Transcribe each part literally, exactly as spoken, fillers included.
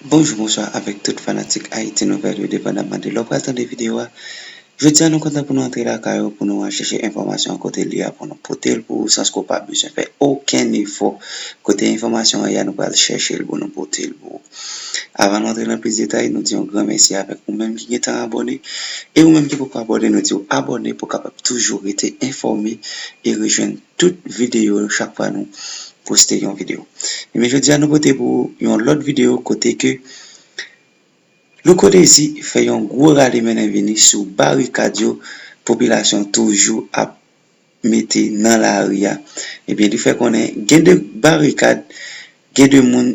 Bonjou, bonswa avèk tout fanatik Ayiti Nouvèl yo, depandaman de lè w pral tande videyo a. Jodi a, nou kontan pou nou antre lakay ou, pou nou al chèche enfòmasyon an kote l ye a, pou nou pote l pou ou, san ke w pa bezwen fè okenn efò. Kote enfòmasyon an ye a, nou pral chèche l pou nou pote l pou ou. Avan nou antre nan plis detay, nou di yon gran mèsi avèk ou menm ki gentan abòne, e ou menm ki poko abòne, nou di w abòne pou w kapab toujou rete enfòme e rejwenn tout videyo yo chak fwa nou poste yon videyo. Ebyen, jodi a nou pote pou yon lòt videyo kote ke Louko Dezi fè yon gwo rale mennen vini sou barikad yo, popilasyon toujou ap mete nan lari a. Ebyen, li fè konnen gen de barikad, gen de moun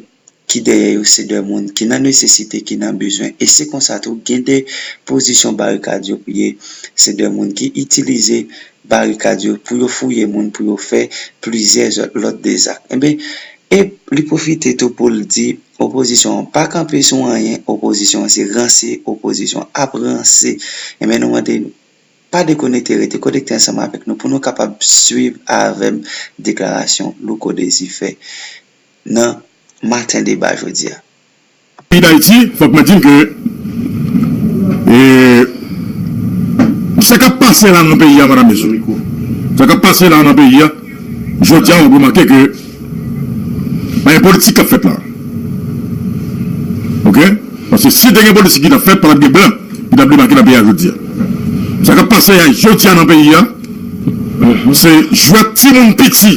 ki dèyè yo, se de moun ki nan nesesite, ki nan bezwen. E se konsa tou, gen de pozisyon barikad yo ye, se de moun ki itilize barikad yo pou yo fouye moun, pou yo fè plizyè zòt, lòt de zak. Ebyen, e li pwofite tou pou l di, opozisyon an pa kanpe sou anyen, opozisyon an se ranse, opozisyon ap ranse. Ebyen, nou mande nou, pa dekonekte, rete konekte ansanm avèk nou pou nou kapab swiv avè m deklarasyon Louko Dezi fè nan maten deba jodi a. Peyi Dayiti, fòk mwen di n ke, e, sa k ap pase la nan peyi a, madam, mesye, sa k ap pase la nan peyi a, jodi a, w ap remake ke pa gen politik k ap fèt la. Oke? Paske si te gen politik ki t ap fèt, pa t ap gen blan ki t ap debake nan peyi a jodi a. Sa k ap pase a, jodi a nan peyi a, se jwèt timoun piti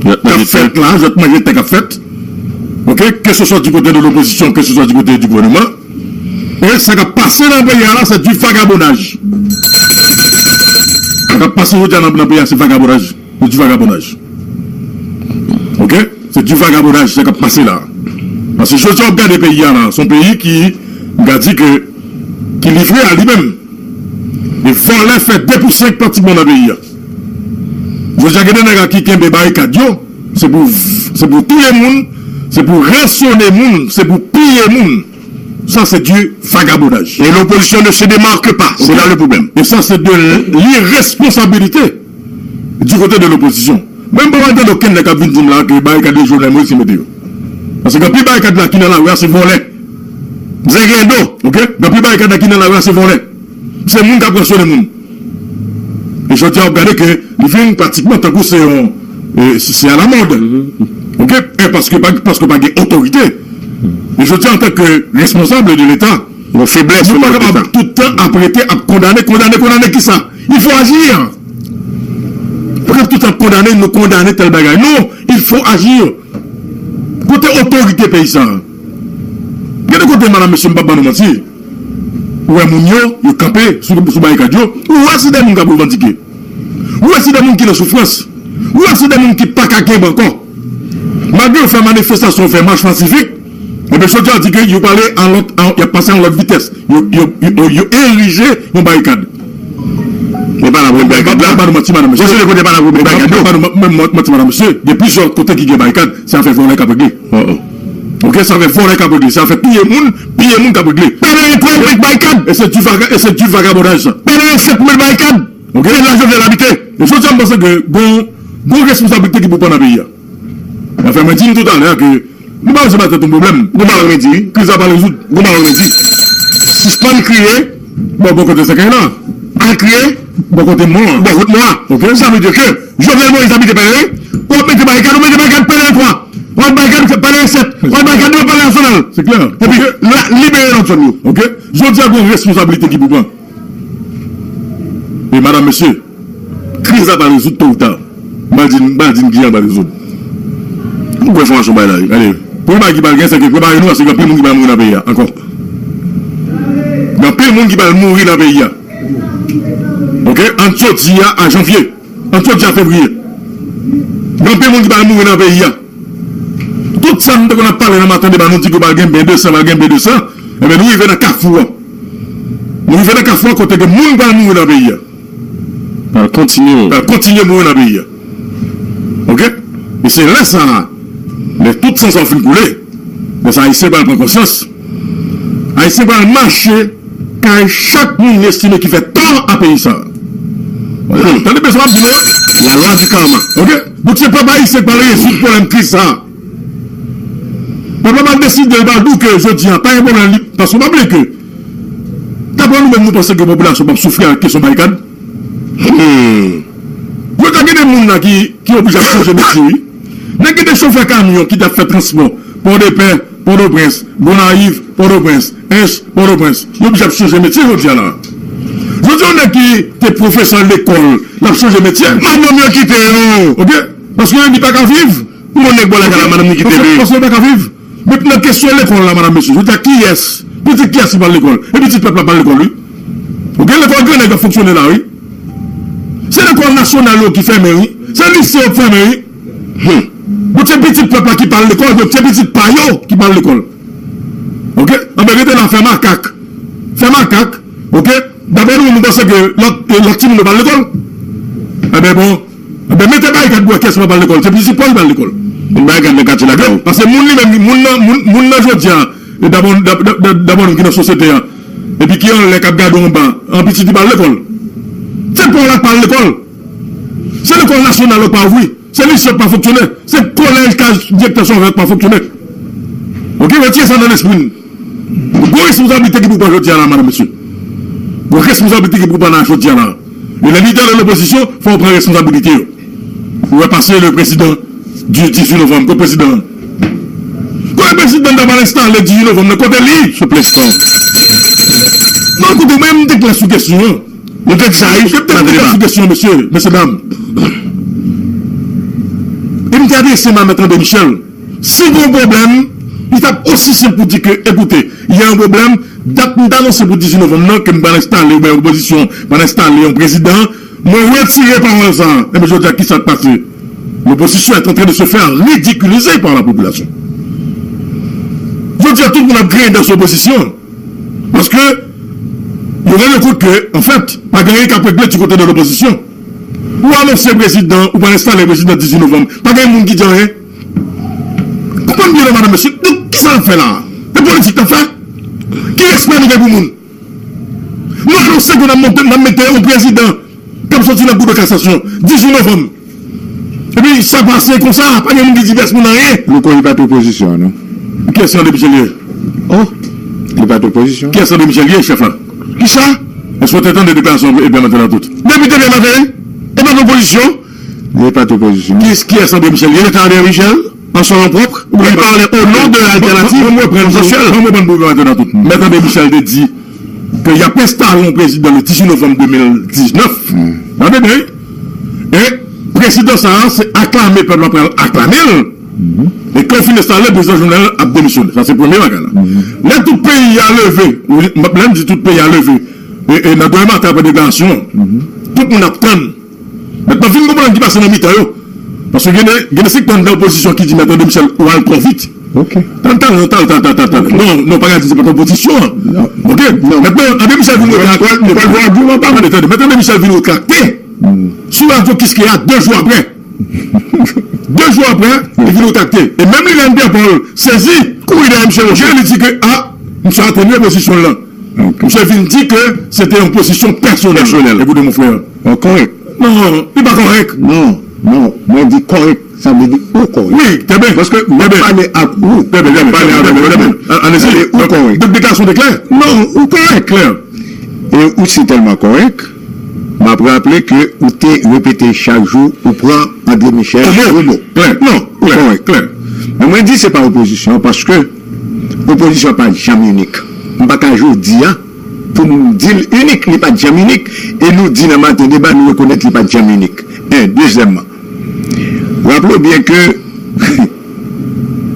k ap fèt la, jwèt manje tè k ap fèt. Oke? Ke se swa di kote de lopozisyon, ke se swa di kote di gouvènman. E sa k ap pase nan peyi a la, se di vagabondaj. Sa k ap pase jodi a nan, nan peyi a, se vagabondaj. Se di vagabondaj. Oke? Se di vagabondaj, sa k ap pase la. Paske jodi a, w ap gade peyi a la, se yon peyi ki, m ka di ke, ki livre a li menm. E vòlè fè de pou senk pratikeman nan peyi a. Jodi a, gen de nèg la ki kenbe barikad yo, se pou, se pou touye moun, se pou ransone moun, se pou piye moun. Ça, c'est du vagabondage. Et l'opposition ne se démarque pas. C'est là le problème. Et ça, c'est de l'irresponsabilité du côté de l'opposition. Mwen pa tande okenn nèg k ap vin di m la ke barikad yo Jovenel Moïse ki mete yo. Paske anpil barikad la ki nan lari a se vòlè. Zenglendo, oke? Anpil barikad la ki nan lari a se vòlè. Se moun k ap ransone moun. E jodi a, w ap gade ke li vin pratikman tankou se yon, e, se, se alamòd. Oke? E paske pa, paske pa gen otorite. E jodi a, antanke responsab de Leta, yon feblès, nou pa kapab tout tan ap rete ap kondane, kondane, kondane kisa? Il faut agir. Nou pa kapab tout tan ap kondane, nou kondane tèl bagay. Non, il faut agir. Kote otorite peyi sa a? Gen de kote, madam, mesye, m p ap ban nou manti. Ou wè moun yo, yo kanpe sou, sou barikad yo. Ou wè se de moun k ap revandike. Ou wè se de moun ki nan soufrans. Ou wè se de moun ki pa ka kenbe ankò. Malgre yo fè manifestasyon, fè mach pasifik, enben, jodi a di ke yo prale an lòt, an, y ap pase an lòt vitès. Yo, yo, yo, yo erije yon barikad. Men pa la premye barikad la. Pa nou manti, madam, mesye. Jodi a, kote pa la premye barikad, non. Pa nou man-, men man-, manti, madam, mesye. Gen plizyè kote ki gen barikad, se afè vòlè k ap regle. Oke, se afè vòlè k ap regle, se afè touye moun, piye moun k ap regle. Pandan yo pran mèt barikad. E se di vaga-, e se di vagabondaj sa. Pandan yo sèt mèt barikad. Oke? Se la Jovenel abite. E jodi a, m panse ke gon, gon responsablite ki pou pran nan peyi a. Anfen, mwen di n toutalè ke nou pa bezwen bay tèt nou pwoblèm. Gon bagay remedi, wi. Kriz la pral rezoud. Gon bagay remedi. Sispann kriye bò, bò kote sèkèy la. Al kriye bò kote mò an. Bò kote mò an. Oke? Sa vle di ke Jovenel Moïse abite Pèleren, w ap mete barikad, w mete barikad Pèleren twa, w ap barikad Pèleren sèt, w ap barikad devan Palè Nasyonal. Se klè. Epi la, libere lòt zòn yo. Oke? Jodi a, gon responsablite ki pou pran. E madam, mesye, kriz la pral rezoud to ou ta. M pral di n, m pral di n kijan l pral rezoud. Nou pran enfòmasyon bay la, wi. Gade, premye bagay ki pral gen, se ke prepare nou, paske gen anpil moun ki pral mouri nan peyi a ankò. Gen anpil moun ki pral mouri nan peyi a. Oke? Ant jodi a a janvye. Ant jodi a fevriye. Gen anpil moun ki pral mouri nan peyi a. Tout sa nou te konn ap pale nan maten deba, nou di ke pral gen ben de san, pral gen ben de san. Enben, nou rive nan kafou an. Nou rive nan kafou an kote ke moun pral mouri nan peyi a. Pral kontinye mouri. Pral kontinye mouri nan peyi a. Oke? E se lè sa a, lè tout san sa yo fin koule, lè sa Ayisyen pral pran konsyans, Ayisyen pral mache kay chak moun li estime ki fè tò a peyi sa a. Hmm. Tande byen sa m ap di nou an. La loi du karma. Oke? Donk, se pèp ayisyen k pral rezoud pwoblèm kriz sa a. Pèp la pral deside, li pral di w ke jodi a pa gen pwoblèm, li, paske w pa bliye ke, daprè nou menm, nou panse ke popilasyon p ap soufri avèk kesyon barikad. Hmm. Yo ta gen de moun la ki, ki oblije ap chanje metye, wi. Nèg gen de chofè kamyon ki t ap fè transpò Pòdepè, Pòtoprens, Gonayiv, Pòtoprens, Ench, Pòtoprens. Yo oblije ap chanje metye jodi a la. Jodi a, yon nèg ki te pwofesè lekòl, l ap chanje metye. Madanm yo kite yo. Ok? Paske li pa ka viv. Yon nèg bò lakay la, madanm li kite li. Paske, paske li pa ka viv. Men nan kesyon lekòl la, madanm, mesye, jodi a, kiyès? Pitit kiyès ki pa al lekòl? E pitit pèp la pa al lekòl, wi. Ok, lekòl grannèg ap fonksyone la, wi. Se lekòl nasyonal yo ki fèmen, wi. Se lise yo k fèmen, wi. Hmm. Bon, se pitit pèp la ki pa al lekòl, donk se pitit pa yo ki pa al lekòl. Ok? Anben, rete la, fè makak. Fè makak. Ok? Daprè nou, nou panse ke lòt, lòt timoun yo pa al lekòl? Enben, bon. Enben, mete barikad pou wè kiyès ki pa al lekòl. Se pitit pa w ki pa al lekòl. Yon barikad nan katye lakay ou. Paske moun li menm, moun nan, moun, moun nan jodi a, e dabò, dab-, dab-, dab-, dabò nou ki nan sosyete a. Epi ki anlè k ap gade w anba, an pitit li pa al lekòl. Se pa w la k pa al lekòl. Se lekòl nasyonal yo k pa ouvri. Se lise yo k pa fonksyone. Se kolèj, kaz direktè Sovè yo k pa fonksyone. Ok, retire sa nan lespri n. Gwo responsablite ki pou pran jodi a la, madanm, mesye. Gwo responsablite ki pou pran la jodi a la. E lè lidè de lopozisyon, fò w pran responsabilite yo. Ou wè pase le président du dix-huit novembre, kote prezidan an? Kote prezidan an ta pral enstale dizuit novanm nan, kote li? Sou plastan. Non, koute, mwen, m te klè sou kesyon an. Nou te di sa, wi. M te, m te klè sou kesyon an, mesye, mesye dam. E m te adrese m a Mèt André Michel. Si gen yon pwoblèm, li t ap osi senp pou di ke, ekoute, y a un problème, dat m t anonse pou dizuit novanm nan, ke m pral enstale, oubyen opozisyon pral enstale yon prezidan, mwen retire pawòl sa a. Enben, jodi a, kisa k pase? L'opposition est en train de se faire ridiculiser par la population. Jodi a, tout moun ap griyen dan sou opozisyon. Paske, yo rann yo kont ke, anfèt, pa gen anyen k ap regle du côté de l'opposition. Ou anonse prezidan, ou pral enstale prezidan dizuit novanm. Pa gen moun ki di anyen. Konprann byen non, madanm, mesye. Donk, kisa n ap fè la a? Se politik n ap fè? Ki respè nou gen pou moun? Nou anonse ke n ap monte, n ap mete yon prezidan k ap soti nan Kou de Kasasyon, dizuit novanm. Epi sa pase konsa, pa gen moun ki di pyès moun anyen. Louko, li pa t opozisyon an, non? Kiyès André Michel ye? Oh, li pa t opozisyon. Kiyès André Michel ye, chèf la? Kisa? Èske w te tande deklarasyon Eber Martin an tout? Depi demen maten, wi. E pa t opozisyon. Li pa t opozisyon. Ki, kiyès André Michel ye? Se André Michel, an son non pwòp, li pale o non de Alternative Konsansyèl. Ban m reprann pou Eber Martin an tout. Mèt André Michel te di ke y ap enstale yon prezidan le dizuit novanm de mil diznèf. Tande byen, wi. E prezidan sa a, se aklame pèp la pral aklame l. E kan l fin enstale, prezidan Jovenel ap demisyone. Sa se premye bagay la. Lè tout peyi a leve, lè m di tout peyi a leve, e, e nan demen maten apre deklarasyon an, tout moun ap tann. Mèt, n ap fin konprann ki pase nan mitan yo. Paske gen de, gen de sektè anndan opozisyon ki di Mèt André Michel ou al twò vit. Ok. Tann, tann, tann, tann, tann, tann. Non, non, pa ka di se pa t opozisyon an. Non. Ok? Non. Mentnan, André Michel vin retrakte. Tande, tande. Mèt André Michel vin retrakte sou radyo Kiskeya de jou apre. De jou apre, li vin retrakte. E menm li la Pierre Paul sezi, kouri dèyè misye Roger, li di ke, a, misye atenye pozisyon l lan. Ok. Misye vin di ke se te yon pozisyon pèsonèl. Pèsonèl. Ekoute, mon frè. Kòrèk. Non, li pa kòrèk. Non, non, mwen di kòrèk, sa vle di ou kòrèk. Wi, trè byen. Paske mwen pale ak ou, mwen pale avèk ou. Alezi. Ou kòrèk. Donk, deklarasyon te klè? Non, ou kòrèk. Klè. E ou si tèlman kòrèk, m ap raple ke ou te repete chak jou ou pran André Michel o mo. Klè. Non, ou kòrèk. Klè. Men mwen di se pa opozisyon, paske opozisyon pa janm inik. M pa ka jodi a pou m di l inik, li pa t janm inik, e nou di nan Maten Deba, nou rekonèt li pa t janm inik. En, dezyèmman, raple w byen ke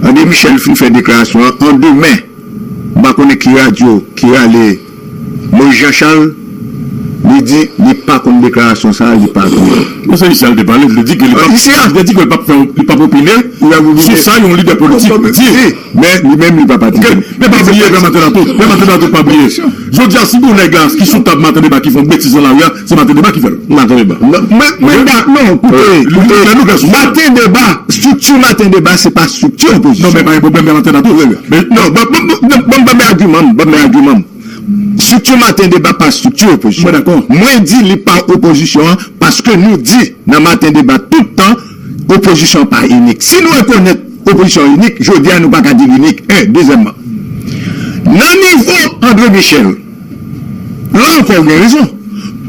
André Michel fin fè deklarasyon an, an demen, m pa konnen ki radyo ki rale Moïse Jean Charles, li di li pa konn deklarasyon sa a, li pa konnen. Men se isi a l te pale, li te di ke li p ap, isi a, li te di ke li p ap fè, li p ap opine sou sa yon lidè politik di. Men li menm, li pa patisipe. Men pa bliye, Pè Maten Dato, Pè Maten Dato pa bliye. Jodi a, si gon nèg la ki sou tab Maten Deba ki fè yon betiz nan lari a, se Maten Deba ki fè l. Maten Deba. Non, men, men, non, koute, koute, Maten Deba, estrikti Maten Deba, se pa estrikti opozisyon. Non, men pa gen pwoblèm, Pè Maten Dato. Men non, ban, ban, ban, ban, ban m bay agiman m, ban m bay agiman m. Estrikti Maten Deba pa estrikti opozisyon. Mwen dakò. Mwen di li pa opozisyon an, paske nou di nan Maten Deba tout tan, opozisyon an pa inik. Si nou rekonèt opozisyon inik, jodi a nou pa ka di l inik. En, dezyèmman, nan nivo André Michel, la ankò ou gen rezon.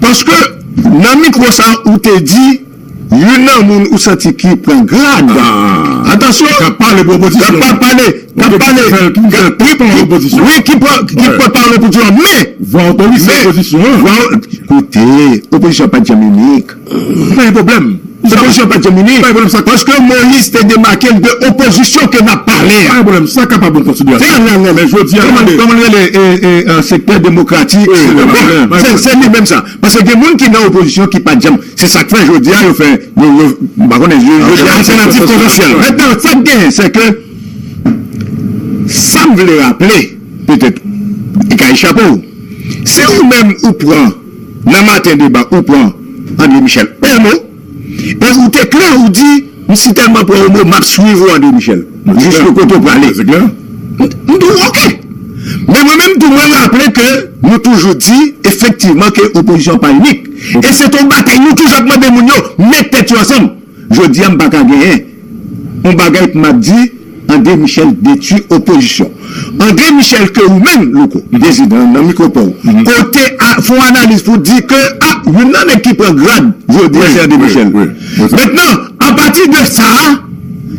Paske nan mikwo sa, ou te di, youn nan moun ou santi ki pran grad. Atansyon, k ap pale pou opozisyon. K ap pale, k ap pale, ki pran, wi, ki pran, ki pòtpawòl opozisyon. Men, vwa otorise opozisyon an. Koute, opozisyon pa t janm inik. Pa gen pwoblèm. Opozisyon pa t janm inik. Pa gen pwoblèm sa. Paske Moïse te demake l de opozisyon ke n ap pale a. Pa gen pwoblèm. Sa kapab yon konsiderasyon. Men jodi a, kòman l rele, sektè demokratik, se li menm sa. Paske gen moun ki nan opozisyon ki pa t janm. Se sa k fè jodi a yo fè, yo, yo, m pa konnen, yo, yo gen altènativ potansyèl. Mentnan, sa k genyen, se ke sa m vle raple, petèt, li ka echape w. Se ou menm ou pran, nan maten deba, ou pran André Michel, en mo, e ou te klè, ou di, m si tèlman pran yon mo, m ap swiv ou André Michel. Jis pou kote w prale. M di w, oke. Men mwen menm tou, mwen raple ke nou toujou di, efektivman, ke opozisyon pa inik. E se te yon batay nou toujou ap mande moun yo, met tèt yo ansanm. Jodi a, m pa ka genyen yon bagay pou m ap di, André Michel detwi opozisyon. André Michel ke ou menm, Louko, dezidan nan mikwo pa w, kote a, fè yon analiz pou di ke, a, youn nan nèg ki pran grad jodi a, se André Michel. Mentnan, apati de sa a,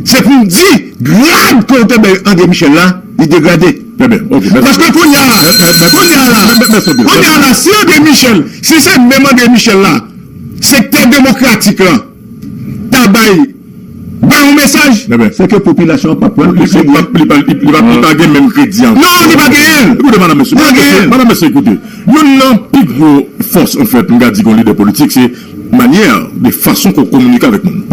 se pou m di, grad ke w te bay André Michel la, li degrade. Paske kounye a, kounye a la, kounye a la, si André Michel, si se menm André Michel la, sektè demokratik la, ta bay, bay yon mesaj, se ke popilasyon an p ap pran l o serye. Li p ap, li p ap, li p ap, li pa gen menm kredi ankò. Non, li pa genyen l. Ekoute, madam, mesye, madam, mesye, ekoute. Youn nan pi gwo fòs, anfèt, m ka di, yon lidè politik, se manyè, de fason ke w kominike avèk moun.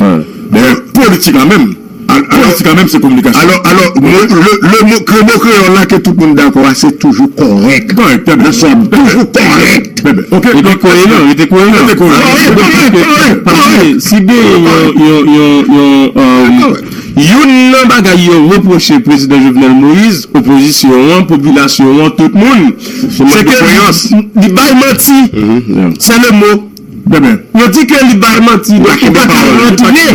Men politik la menm, politik la menm, se kominikasyon. Alò, alò, mo, le, le mo, kre-, mo kreyòl la ke tout moun dakò a, se toujou kòrèk. Kòrèk, trè byen. Toujou kòrèk. Epi koeran, rete koeran. Rete koeran. Paske si genyen yon, yon, yon, yon, euh, youn nan bagay yo repwoche prezidan Jovenel Moïse, opozisyon an, popilasyon an, tout moun, se ke li bay manti. Se le mo. Yo di ke li bay manti, donk ou pa ka rantre.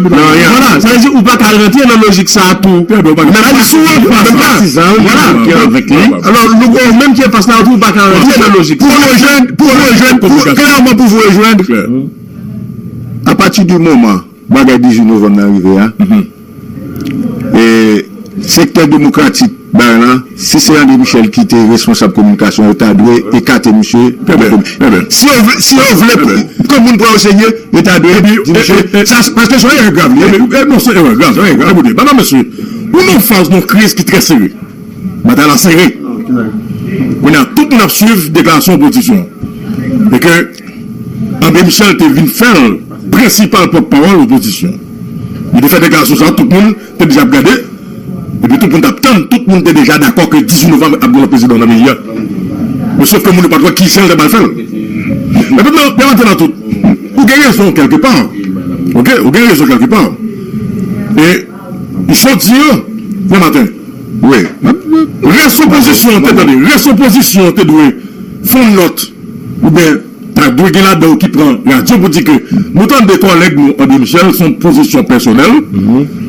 Vwala, sa vle di ou pa ka rantre nan lojik sa a tou. Menm si w anfas la, vwala. Alò, Louko, ou menm ki anfas la, ou tou, ou pa ka rantre nan lojik sa a. Pou rejwenn, pou rejwenn, pou, klèman pou rejwenn, apati di moman bagay dizuit novanm nan rive a, e, sektè demokratik bagay la, si se André Michel ki te responsab kominikasyon, yo ta dwe ekate misye. Si yo vle, si yo vle ke moun pran yo serye, yo ta dwe di misye, sa, paske se yon erè grav li ye. Non, se erè grav. Ekoute, madanm, mesye, nou nan faz, nan kriz ki trè sere. Batay la sere. Kounye a, tout moun ap swiv deklarasyon opozisyon an. E ke André Michel te vin fè l prensipal pòtpawòl opozisyon. Li te fè deklarasyon sa, tout moun te deja ap gade. Epi tout moun t ap tann, tout moun te deja dakò ke dizuit novanm ap gen yon lòt prezidan nan peyi a. Men sòf ke moun yo pa t wè kijan l te pral fè l. Men mentnan, pèmèt nan tout. Ou gen rezon kèlke pa. Oke? Ou gen rezon kèlke pa. E jodi a, nan maten, wi, rès opozisyon an te, tande, rès opozisyon an te dwe fè yon nòt, oubyen ta dwe gen ladan yo ki pran radyo pou di ke nou tande kòlèg nou André Michel, se yon pozisyon pèsonèl.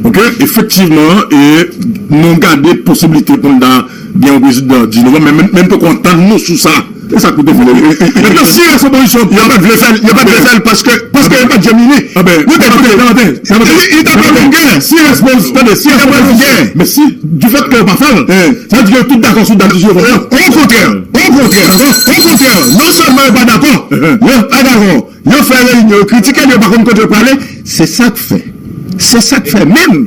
Oke, efektivman, e nou gade posiblite pou n ta gen yon prezidan dizuit novanm, men, men, men n poko antann nou sou sa. E sa k pou te fèt. Mentnan, si rès opozisyon yo pa t vle fè l, yo pa t vle fè l paske, paske yo pa t janm ini. Yo te koute. Li, li t ap yon gè. Si rès poz-, tande, si rès opozisyon, men si, du fait que yo pa fè l, sa vle di ke yo tout dakò sou dat dizuit novanm. Okontrè, okontrè, okontrè, non sèlman yo pa dakò, yo pa dakò, yo fè reyinyon, yo kritike l, yo pa konn kote yo prale. Se sa k fè, se sa k fè menm,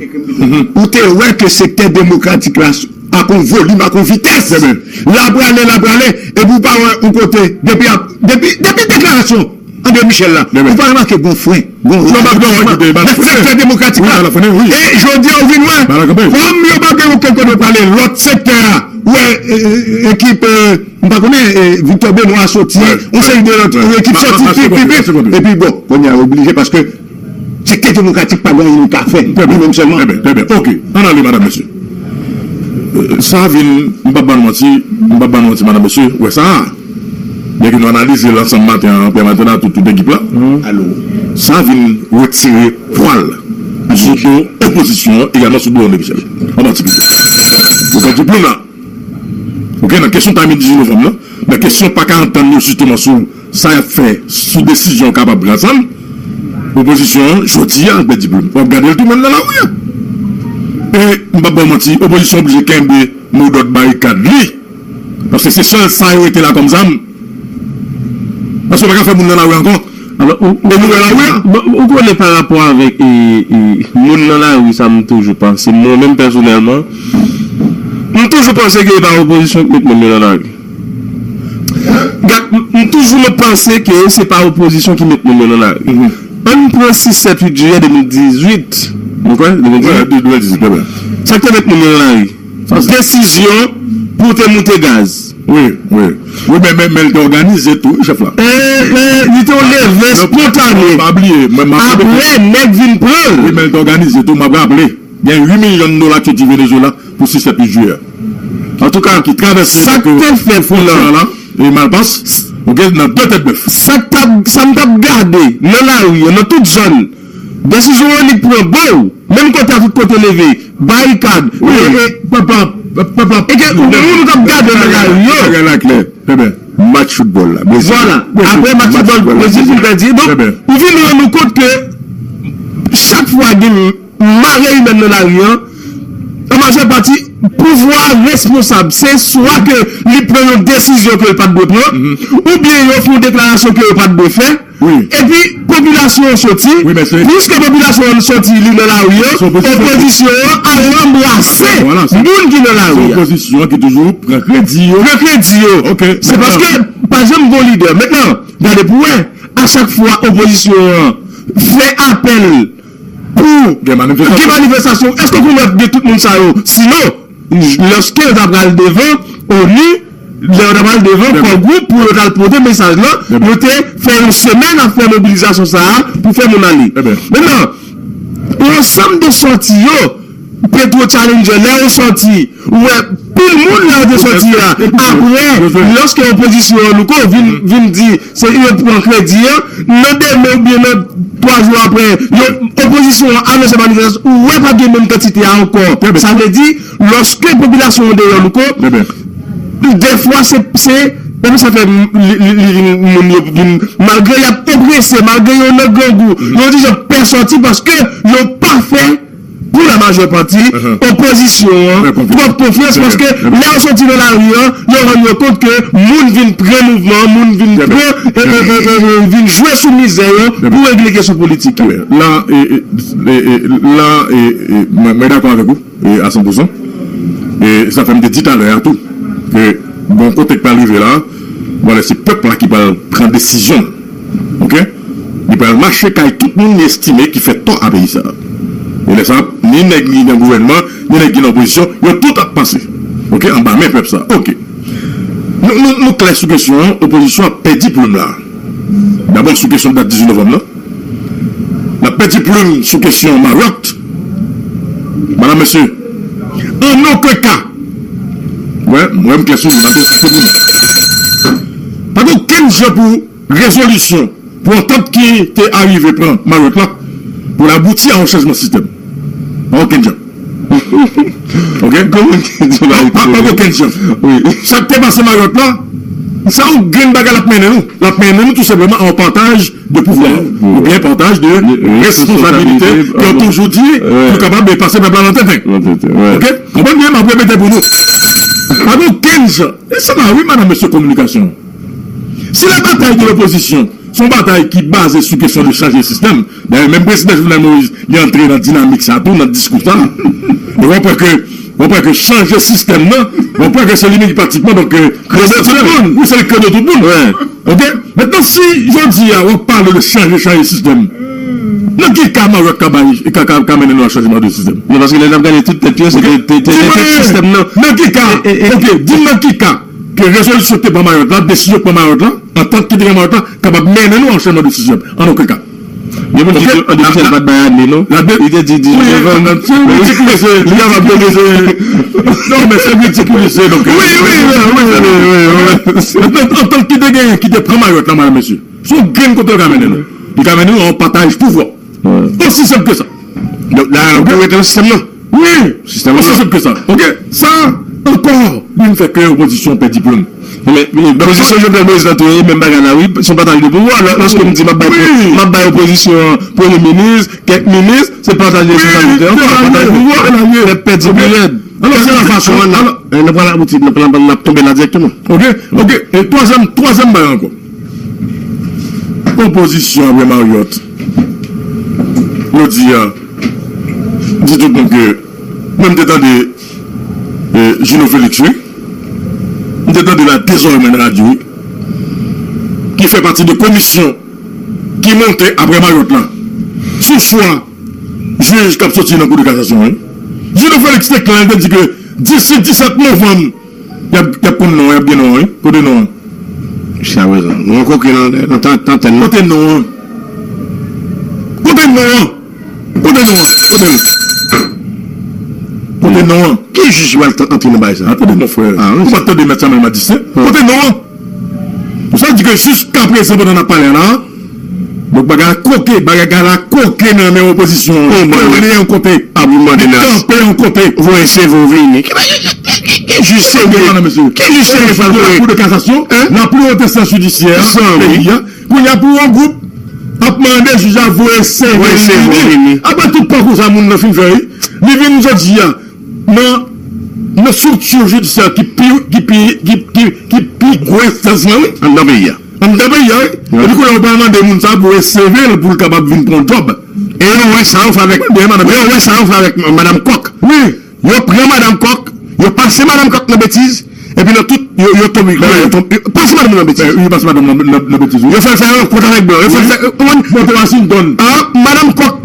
ou te wè ke sektè demokratik la, ak yon volim, ak yon vitès. L ap prale, l ap prale, epi ou pa wè yon kote, depi ap, depi, depi deklarasyon André Michel la, ou pa remake gon fren, gon ralantisman nan sektè demokratik la. E jodi a, ou vin wè, kòm yo pa gen okenn kote yo prale, lòt sektè a, ou wè, e, e, ekip, e, m pa konnen, e, Victor Benoît soti, yon seri de lòt, ekip soti, pi, pi, pi, epi bon, kounye a yo oblije paske sektè demokratik pa gen anyen li ka fè, li menm sèlman. Trè byen, trè byen. Oke, ann ale, madanm, mesye. Euh, sa vin, m p ap ba nou manti, m p ap ba nou manti, madanm, mesye, wè sa a. Byenke nou analize l ansanm maten an, Pè Maten a tout, tout ekip la. Sa vin retire pwal sou do opozisyon an, egalman sou do André Michel. An pati pito. Ou gen diplòm la. Ok, nan kesyon timing dizuit novanm nan, nan kesyon pa ka antann yo jisteman sou sa y ap fè, sou desizyon yo kapab pran ansanm, opozisyon an, jodi a, l pèdi diplòm. W ap gade l tou menm nan lari a. E, m p ap ba w manti, opozisyon oblije kenbe modòd barikad li. Paske se sèl sa yo rete la kòm zam. Paske w pa ka fè moun nan lari ankò. Alò, ou, ou, e nou wè lari a. Bon, ou konnen pa rapò avèk, e, e, moun nan lari, sa m toujou panse. Mwen menm pèsonèlman, m toujou panse ke e pa opozisyon ki met moun yo nan lari. Gad, m, m toujou panse ke se pa opozisyon ki met moun yo nan lari. Ann pran sis, sèt, uit jiyè de mil dizuit. Ou kwè? De mil dizuit. Wè, de, de mil dizuit, wè. Sa k te met moun yo nan lari? Desizyon pou te moute gaz. Wi, wi. Wi, men, men, men l te òganize tou, wi, chèf la. E, e, li te yon leve espontane. Pa bliye, mwen, m ap repete. Apre, nèg vin pran l. Wi, men l te òganize tou, m ap raple. Gen uit milyon dola ki soti Venezuela pou sis, sèt, uit jiyè. Antouka, ki travèse sa k te fèt la, e Malpas, ok, nan de tèt bèf. Sa k t ap, sa m t ap gade nan lari an, nan tout zòn, desizyon an li pran, bon, menm kote a tout kote leve, barikad, e, e, pèp la, pèp la, e ke ou menm ou t ap gade nan lari an. Bagay la klè. Match foutbòl la, Brezil. Vwala. Apre match foutbòl, Brezil fin pèdi. Donk, ou vin rann ou kont ke chak fwa gen mare imèn nan lari an, an majè pati, pouvwa a responsab. Se swa ke li pran yon desizyon ke l pa t dwe pran, oubyen yo fè yon deklarasyon ke yo pa t dwe fè. Epi, popilasyon an soti. Piske popilasyon an soti, li nan lari an, opozisyon an al ranbrase moun ki nan lari a. Se opozisyon an ki toujou pran kredi yo. Pran kredi yo. Se paske pa janm gon lidè. Mentnan, gade pou wè, a chak fwa opozisyon an fè apèl pou gen manifestasyon, èske w konn gen tout moun sa yo? Sinon, lòske yo ta pral devan ONU, lè yo ta pral devan kò gwoup pou yo t al pote mesaj lan, yo te fè yon semèn ap fè mobilizasyon sa a pou fè moun ale. Mentnan, yon ansanm de sòti yo, Petro Challenger, lè yo sòti, ou wè pil moun lè yo te sòti a. Apre, lòske opozisyon an, Louko, vin, vin di, se yo pran kredi an, nan demen oubyen nan twa jou apre, yo, opozisyon an anonse manifestasyon, ou wè pa gen menm kantite a ankò. Sa vle di, lòske popilasyon an deyò, Louko, dèfwa se, se, menm sa fè m, li, li, li vin, moun yo vin, malgre y ap oprese, malgre yo nan grangou, yo di yo pè sòti paske yo pa fè pou la majè pati, opozisyon an, twòp konfyans, paske lè yo soti nan lari an, yo rann yo kont ke moun vin pran mouvman an, moun vin pran, e, e, e, e, e, vin jwe sou mizè yo pou regle kesyon politik yo. La, e, e, e, e, la, e, e, mwen, mwen dakò avèk ou, e, a san pou san. E sa fè m te di talè a tou, ke bon kote k pral rive la, bon, se pèp la ki pral pran desizyon. Ok? Li pral mache kay tout moun li estime ki fè tò a peyi sa a. E lè sa a, ni nèg ki nan gouvènman, ni nèg ki nan opozisyon, yo tout ap pase. Ok? Anba men pèp sa a. Ok. Nou, nou, nou klè sou kesyon an, opozisyon ap pèdi plim la. Dabò, sou kesyon dat dizuit novanm nan. L ap pèdi plim sou kesyon Marriott. Madam, mesye, an okenn ka. Wè, mwen, m klè sou, m ap di nou. Pa gen okenn jan pou rezolisyon pou antant ki te arive pran Marriott la, pou l abouti a yon chanjman sistèm. Pa okenn jan. Ok? Pa, pa, pa okenn jan. Sa k te pase Marriott la, sa yon grenn bagay l ap mennen nou. L ap mennen nou tou senpleman a yon pataj de pouvwa, oubyen pataj de responsabilite, ke yo toujou di, pou kapab pase pèp la nan tenten. Ok? Konprann byen, m ap repete pou nou. Pa gen okenn jan. E sa la, wi, madanm, mesye kominikasyon. Si la batay de lopozisyon se yon batay ki baze sou kesyon de chanje sistèm, dayè, menm prezidan Jovenel Moïse, li antre nan dinamik sa tou, nan diskou sa. E w ap wè ke, w ap wè ke chanje sistèm nan, w ap wè ke se li menm ki pratikman, donk, kredo tout moun. Wi, se li kredo tout moun. Ok? Mentnan, si jodi a, w ap pale de chanje, chanje sistèm, nan ki ka Marriott ka bay, ka, ka, ka mennen nou a chanjman de sistèm? Non, paske lè n ap gade tout tèt yo, se te, te, te, te sistèm nan. Nan ki ka? Ok, di m nan ki ka ke rezolisyon ki te pran Marriott la, desizyon ki pran Marriott la, antant ki te gen Marriott la, kapab mennen nou a yon chanjman de sistèm. An okenn ka. Gen moun ki di André Michel pa t bay ane, non? Li te di dizuit novanm. Se yon kritik li se, li kapab de se. Non, men se yon kritik li se, donk. Wi, wi, wi, wi, wi, wi. Antant ki te genyen, ki te pran Marriott la, madanm, mesye, se yon grenn kote l ka mennen nou. Li ka mennen nou a yon pataj pouvwa. Osi senp ke sa. Donk la, ou rete nan sistèm nan. Wi. Sistèm nan. Osi senp ke sa. Ok. Sa ankò, li fè ke opozisyon pèdi diplòm. Men, men, opozisyon Jovenel Moïse la tou, menm bagay la, wi. Se yon pataj de pouvwa. Lè, lòske m di m ap bay, m ap bay opozisyon an premye minis, kèk minis, se pataj de responsabilite ankò, pataj de pouvwa. Nèt pèdi pi rèd. Alò, se la fason, alò, nou pral abouti, nou pral, n ap tonbe la dirèkteman. Ok, ok. E twazyèm, twazyèm bagay ankò. Opozisyon apre Marriott. Jodi a, di tout moun ke mwen m te tande, eh, Gino Félix, wi. M te tande la dezòmè nan radyo, wi. Ki fè pati de komisyon ki monte apre Marriott la. Sou chwa jij k ap soti nan Kou de Kasasyon, wi. Gino Félix te klè, li te di ke disi disèt novanm, y ap, y ap konn non an, y ap gen non an, wi. Kote non an? Jiska prezan. Nou ankò ke nan, nan tan, nan tèm nan. Kote non an? Kote non an? Kote non an? Kote non an? Kote non an? Ki jij pral t-, antre nan bagay sa? Ah, kote non, frè? Ah, wi. Ou pa tande mèt Samuel Madistin? Ah. Kote non an? Sa di ke jiska prezan, pandan n ap pale la, donk, bagay la koke, bagay la koke nan men opozisyon an. Kole yon kote. Ap mande nan kanpe yon kote. Voye seve w vini. Ki, ki, ki, ki jij serye? Ki jij serye pral voye? Kou de kasasyon, la pli wot enstans jidisyè a peyi a. Kounye a pou yon gwoup ap mande jij la voye seve l vini. Apre tout pakou sa moun nan fin fè, wi. Li vin jodi a nan, nan estrikti jidisyè ki pi, ki pi, ki, ki, ki pi gwo enstans lan, wi. Anndan peyi a. Anndan peyi a, wi. Epi kounye a, ou pral mande moun sa pou reseve l pou l kapab vin pran djòb. E yo wè sa yo fè avèk, yo wè sa yo fè avèk madanm Kòk. Wi. Yo pran madanm Kòk, yo pase madanm Kòk nan betiz, epi nan tout, yo, yo tonbe, yo tonbe, yo pase madanm nan betiz. Yo pase madanm nan, nan, nan betiz, wi. Yo fè l fè rankont avèk blan, yo fè l fè, ou konprann? Monte Washington. Ah, madanm Kòk,